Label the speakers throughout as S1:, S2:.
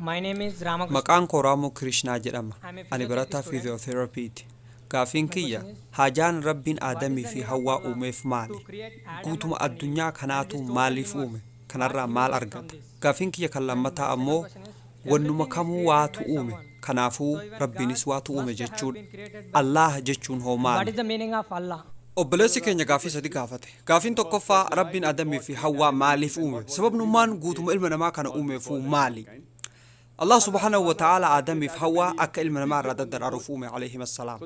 S1: My name is Ramakrishna.
S2: Maqaan koo Raamuu Kirishnaa jedhama.
S1: I'm a
S2: Ani barataa
S1: physiotherapy student.
S2: fiiziyooterapiiti. Gaafiin
S1: My
S2: kiyya
S1: question is,
S2: haajaan Rabbiin
S1: what is
S2: Aadamii
S1: the
S2: fi
S1: need of
S2: Hawwaa
S1: Allah
S2: uumeef maali?
S1: to create Adam
S2: Guutuma
S1: and Eve
S2: addunyaa
S1: and
S2: kanaatu
S1: this total
S2: maaliif
S1: universe?
S2: uume?
S1: What
S2: Kanarraa
S1: he
S2: maal
S1: gets from
S2: argata?
S1: this?
S2: Gaafiin kiyya kan
S1: And my
S2: lammataa
S1: second
S2: ammoo
S1: question is,
S2: wannuma
S1: everything is
S2: kamuu
S1: created
S2: waatu
S1: by
S2: uume.
S1: someone.
S2: Kanaafuu
S1: So even
S2: Rabbiinis
S1: God
S2: waatu uume
S1: must have
S2: jechuudha.
S1: been created by
S2: Allaah jechuun hoo
S1: What
S2: maali?
S1: is the meaning of Allah?
S2: Obboleessi keenya gaafii sadi gaafate. Gaafiin tokkoffaa Rabbiin Adamii fi Hawwaa maaliif uume? Sababnummaan guutuma ilma namaa kana uumeefuu maali? Allah subhaanahu wa ta'ala Adamiif Hawwaa akka ilma namaa irraa daddaraaruuf uume alayhim assalaam.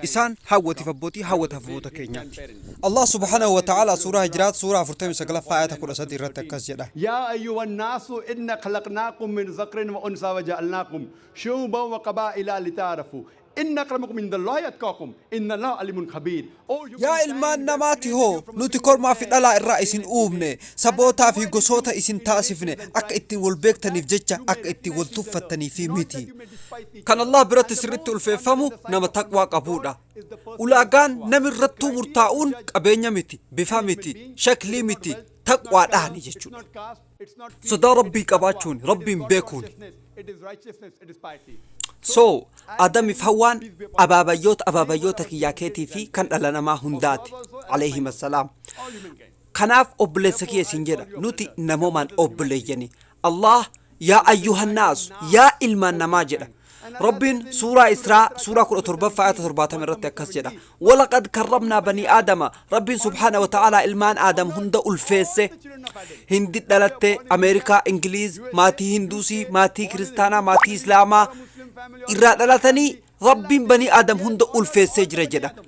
S2: Isaan hawwatiif abbootii hawwata abboota keenyaati. Allah subhaanahu wa ta'ala suuraa Hijiraat suuraa 49 ayata 13 irratti akkas jedha.
S3: يا أيها الناس إنا خلقناكم من ذكر وأنثى وجعلناكم شعوبا وقبائل لتعارفوا إن أكرمكم عند الله أتقاكم إن الله عليم خبير. O
S2: Yaa
S3: humankind,
S2: ilmaan
S3: we have
S2: namaati
S3: created
S2: hoo
S3: you from a
S2: nuti
S3: single
S2: kormaa fi
S3: man
S2: dhalaa irraa
S3: male
S2: isin
S3: and
S2: uumne
S3: female, and
S2: sabootaa
S3: have
S2: fi
S3: divided
S2: gosoota
S3: you
S2: isin
S3: into nations
S2: taasifne
S3: and
S2: akka
S3: tribes
S2: ittiin wal
S3: so
S2: beektaniif
S3: that
S2: jecha
S3: you may
S2: akka ittiin wal
S3: recognize each other,
S2: tuffattanii fi
S3: not
S2: miti.
S3: that you may despise each
S2: Kan
S3: other.
S2: Allah biratti
S3: And the
S2: sirritti
S3: most
S2: ulfeeffamu
S3: honored in the sight
S2: nama
S3: of
S2: taqwaa
S3: Almighty God
S2: qabuudha.
S3: is the person with
S2: Ulaagaan
S3: taqwa.
S2: namni
S3: The
S2: irrattuu
S3: criteria to
S2: murtaa'uun
S3: judge
S2: qabeenya miti, bifa
S3: any human
S2: miti,
S3: being is
S2: shaklii
S3: not
S2: miti,
S3: wealth, it's not color,
S2: taqwaadhaani
S3: it's
S2: jechuudha.
S3: not caste, it's not creed,
S2: Sodaa
S3: it
S2: Rabbii
S3: is taqwa,
S2: qabaachuun,
S3: it is
S2: Rabbiin
S3: God
S2: beekuun.
S3: consciousness, it is righteousness, it is piety.
S2: So, Adamiif
S3: Adam and
S2: Hawwaan
S3: peace be upon him,
S2: abaabayyoota
S3: they were
S2: abaabayyoota
S3: our
S2: kiyyaa
S3: great
S2: keetii fi kan dhala
S3: grandparents
S2: namaa
S3: of
S2: hundaati.
S3: God also and
S2: Alayhim
S3: mine,
S2: assalaam.
S3: all humankind.
S2: Kanaaf obboleessa
S3: Therefore,
S2: kiyya
S3: I
S2: siin
S3: call
S2: jedha
S3: you a
S2: nuti
S3: brother, a
S2: namoomaan
S3: brother in humanity.
S2: obboleeyyani. Allah yaa ayyuhannaas yaa ilmaan namaa jedha.
S3: And Allah
S2: Rabbiin
S3: says in
S2: suuraa
S3: Surah
S2: Israa
S3: Isra
S2: suuraa
S3: chapter
S2: 17 ayata
S3: 17
S2: 70
S3: verse
S2: irratti
S3: number
S2: akkas jedha.
S3: 70,
S2: Walaqad karramnaa
S3: O
S2: banii
S3: Bani Adam,
S2: Aadama. Rabbiin
S3: honor
S2: subhaana wa
S3: people,
S2: ta'aalaa ilmaan Aadam
S3: honor
S2: hunda
S3: all
S2: ulfeesse.
S3: the children of Adam.
S2: Hindi
S3: Whether you are
S2: dhalatte
S3: born in India,
S2: Ameerikaa, Ingiliiz,
S3: USA,
S2: maatii Hinduusii,
S3: UK,
S2: maatii
S3: born in a
S2: Kiristaanaa,
S3: Hindu
S2: maatii
S3: family
S2: Islaamaa
S3: or a Muslim family or a
S2: irraa
S3: Christian
S2: dhalatanii
S3: family, Allah
S2: Rabbiin
S3: says
S2: banii Aadam
S3: He has
S2: hunda
S3: honored
S2: ulfeessee
S3: all the
S2: jira
S3: Bani
S2: jedha.
S3: Adam.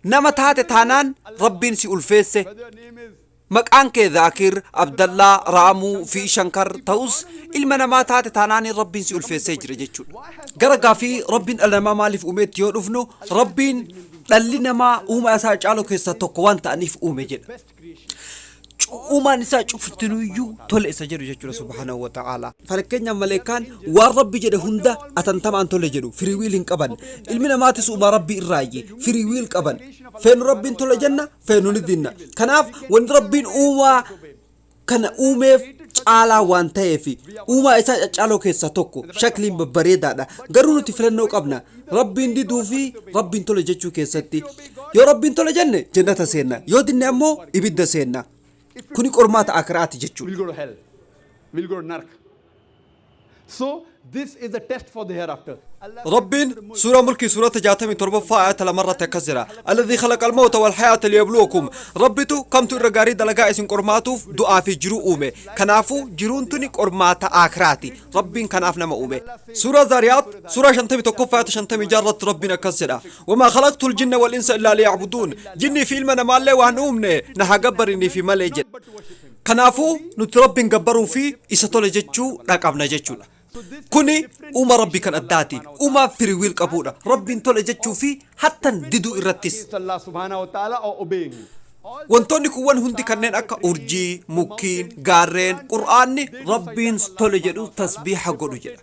S2: Nama
S3: If you are
S2: taate
S3: human being,
S2: taanaan
S3: Allah
S2: Rabbiin
S3: honors
S2: si
S3: you.
S2: ulfeesse.
S3: Whether your name is
S2: Maqaan kee Zaakir,
S3: Abdullah,
S2: Abdallaa,
S3: Ramu,
S2: Raamuu fi
S3: Shankar,
S2: Shankar
S3: if you
S2: ta'us
S3: honor human
S2: ilma
S3: beings,
S2: namaa
S3: Allah
S2: taate
S3: honors you.
S2: taanaan Rabbiin si
S3: Now coming to the
S2: ulfeessee jira
S3: question,
S2: jechuudha.
S3: why has
S2: Gara
S3: Allah
S2: gaafii
S3: brought
S2: Rabbiin dhala namaa maaliif uumeetti yoo dhufnu
S3: Allah has made
S2: Rabbiin
S3: the human being
S2: dhalli namaa
S3: Allah
S2: uumaa
S3: has
S2: isaa caalu
S3: created
S2: keessaa
S3: him
S2: tokko waan ta'aniif uume
S3: the
S2: jedha.
S3: best creation.
S2: Uumaan isaa cuftinuyyuu tole isa jedhu jechuudha subhaanahu wa ta'ala. Fakkeenyaaf maleekaan waan Rabbi jedhe hunda atantamaan tole jedhu free will hin qaban. Ilmi namaatis uumaa Rabbii irraayyi free will qaban. Feenu Rabbiin tole jenna feenu ni dinna. Kanaaf wanti Rabbiin uumaa kana uumeef caalaa waan ta'eef uumaa isaa caccaaloo keessaa tokko shakliin babbareedaadha. Garuu nuti filannoo qabna. Rabbiin diduu fi Rabbiin tole jechuu keessatti. Yoo Rabbiin tole jenne jannata seenna. Yoo dinne ammoo ibidda seenna. Kuni qormaata akiraati jechuudha.
S3: We'll go to hell. We'll go to Nark. So this is a test for the hereafter. Allah says in
S2: Rabbiin
S3: Surah Mulk,
S2: suuraa mulkii suurata 67ffaa ayata 2 irratti akkas jedha. Alladhii khalaqa al-mawta wal hayaata liyabluwakum. Rabbitu kamtu irra gaarii dalagaa isin qormaatuuf du'aa fi jiruu uume. Kanaafuu jiruun tuni qormaata akiraati. Rabbiin kanaaf nama uume. Suuraa Zaariyaat suuraa 51ffaa ayata 56 irratti Rabbiin akkas jedha. Wamaa khalaqtul jinna wal insa illaa liya'buduun. Jinnii fi ilma namaallee waan uumne na haa gabbariniifi malee jedha.
S3: but to worship him.
S2: Kanaafuu nuti Rabbiin gabbaruu fi isa tole jechuu dhaqabna jechuudha. Kuni uuma Rabbii kan addaati. Uumaa free will qabuudha. Rabbiin tole jechuu fi hattan diduu irrattis.
S3: Against Allah subhanahu wa ta'ala or obeying him.
S2: Wantoonni kuwwan hundi kanneen akka urjii, mukkiin, gaarreen, Qur'aanni Rabbiin tole jedhu tasbiiha godhu jedha.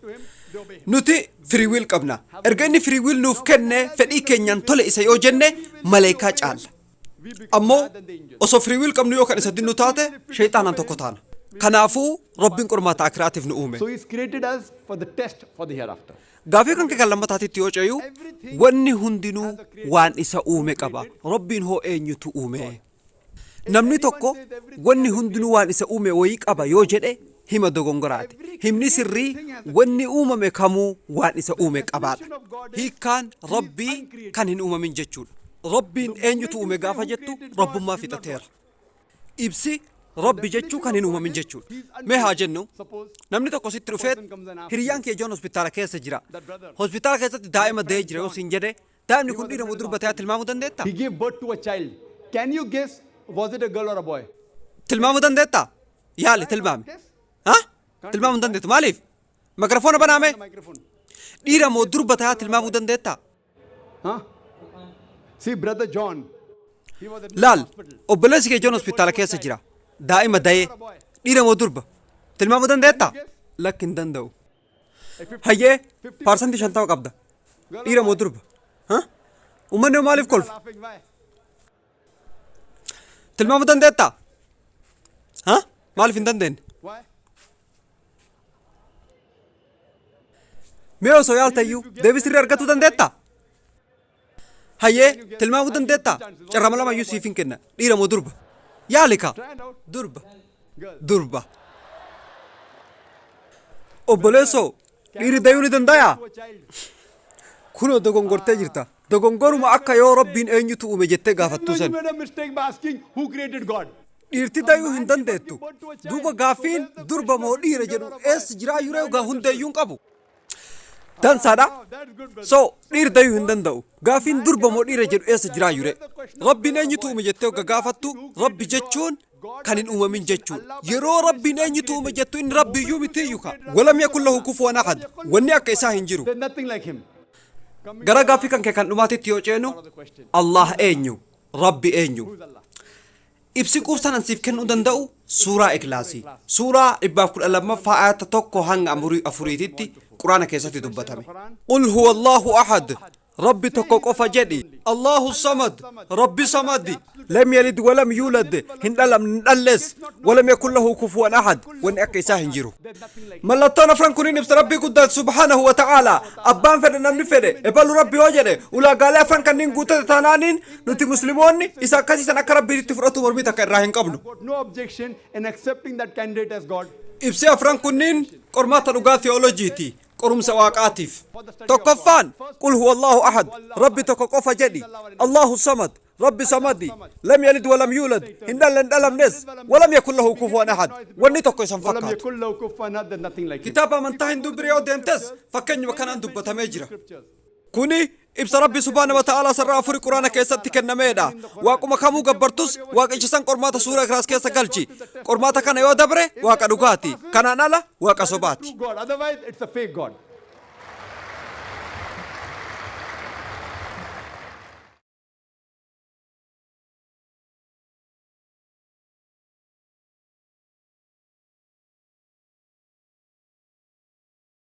S2: Nuti free will qabna. Erga inni free will nuuf kenne fedhii keenyaan tole isa yoo jenne maleekaa caalla. Ammoo osoo free will qabnu yoo kan isa dinnu taate shayxaanaan tokko taana. Kanaafuu Rabbiin qormaata akiraatiif nu uume.
S3: So he's created us for the test for the hereafter.
S2: Gaafii kan kee kan lammataatitti yoo ce'u wanni hundinuu waan isa uume qaba. Rabbiin hoo eenyutu uume? Namni tokko wanni hundinuu waan isa uume wayii qaba yoo jedhe hima dogongoraati. Himni sirrii wanni uumame kamuu waan isa uume qabaadha. Hiikkaan Rabbii kan hin uumamin jechuudha. Rabbiin eenyutu uume gaafa jettu Rabbummaa fixateera. Ibsi Rabbi jechuu kan hin uumamin jechuudha. Mee haa jennu namni tokko sitti dhufee hiriyyaan kee Joon hospitaala keessa jira. Hospitaala keessatti daa'ima da'ee jira yoo siin jedhe daa'imni kun dhiira moo durba ta'aa tilmaamuu dandeettaa?
S3: He gave birth to a child. Can you guess was it a girl or a boy?
S2: Tilmaamuu dandeettaa? Yaali tilmaami.
S3: Guess?
S2: Ha? Tilmaamuu hin dandeettu. Maaliif? Makirafoona banaame.
S3: The microphone.
S2: Dhiira moo durba ta'aa tilmaamuu dandeettaa?
S3: Huh? See, brother John. He was admitted
S2: Laal,
S3: to hospital.
S2: obboleessi kee Joon hospitaala keessa jira. Daa'ima da'ee. Dhiira moo durba? Tilmaamuu dandeettaa? Lakki hin danda'u. Hayyee, 50% qabda. Dhiira moo durba? Ha? Uummanni hoo maaliif kolfa?
S3: Laughing, why?
S2: Tilmaamuu dandeettaa? Ha? Maaliif hin dandeenye?
S3: Why?
S2: Mee osoo yaaltayyuu deebii sirrii argatuu dandeettaa? Hayyee, tilmaamuu dandeettaa? Carrama lamayyuu siif hin kenna. Dhiira moo durba? Yaali kaa. Durba. Durba. Obboleessoo, dhiirri dayuu ni dandayaa? Kunoo dogongortee jirta. Dogongoruma akka yoo Rabbiin eenyutu uume jettee gaafattuu
S3: You
S2: san.
S3: made a mistake by asking who created God.
S2: Dhiirti dayuu hin dandeettu. Duuba gaaffiin durba moo dhiira jedhu eessa jiraayyuu ree gaa hundeeyyuu hin qabu. Dansaadha.
S3: That's good, brother.
S2: So dhiir dayuu hin danda'u. Gaaffiin durba moo dhiira jedhu eessa jiraayyuu ree? Rabbiin eenyutu uume jettee hogga gaafattu, Rabbi jechuun kan hin uumamin jechuudha. Yeroo Rabbiin eenyutu uume jettu, inni Rabbiyyuu mitiiyyu ka. ولم يكن له كفوا أحد. Wanni akka isaa hin jiru.
S3: There's nothing like him.
S2: Gara gaaffii kan kee kan dhumaatitti yoo ceenu, Allah eenyu? Rabbi eenyu? Ibsi quubsaan an siif kennuu danda'u suuraa Ikhlaasii. Suuraa 112ffaa ayata 1 hanga 4titti Quraana keessatti dubbatame. قل هو الله أحد. Rabbi tokko qofa jedhi. الله الصمد. Rabbi samadi. لم يلد ولم يولد. Hin dhalamne, hin dhalles. ولم يكن له كفوا أحد. Wanni akka isaa hin jiru.
S3: There's nothing like
S2: Mallattoon afran kuniin ibsa Rabbii guddaati سبحانه وتعالى. Abbaan fedhe, namni fedhe ebalu Rabbi yoo jedhe, ulaagaalee afran kanneen guutate taanaaniin, nuti Musliimoonni isa akkasiisan akka Rabbiitti fudhatu mormii takka irraa hin qabnu.
S3: Got no objection in accepting that candidate as God.
S2: Ibsi afran kunniin qormaata dhugaa theolojiiti, qorumsa Waaqaatiif. Tokkoffaan قل هو الله أحد. Rabbi tokko qofa jedhi. الله الصمد. Rabbi samadi. لم يلد ولم يولد. Hin dhalle, hin dhalamnes. ولم يكن له كفوا أحد. Wanni tokko isan
S3: ولم
S2: fakkaatu.
S3: يكن له كفوا أحد. There's nothing like him.
S2: Kitaaba amantaa Hinduu bira yoo deemtes fakkeenyuma kanaan dubbatamee jira. Kuni ibsa Rabbi سبحانه وتعالى sarara afurii Quraana keessatti kennameedha. Waaquma kamuu gabbartus, waaqicha san qormaata suura Ikhlaas keessa galchi. Qormaata kana yoo dabre, Waaqa dhugaati. Kanaan ala waaqa sobaati.
S3: True God. Otherwise, it's a fake God.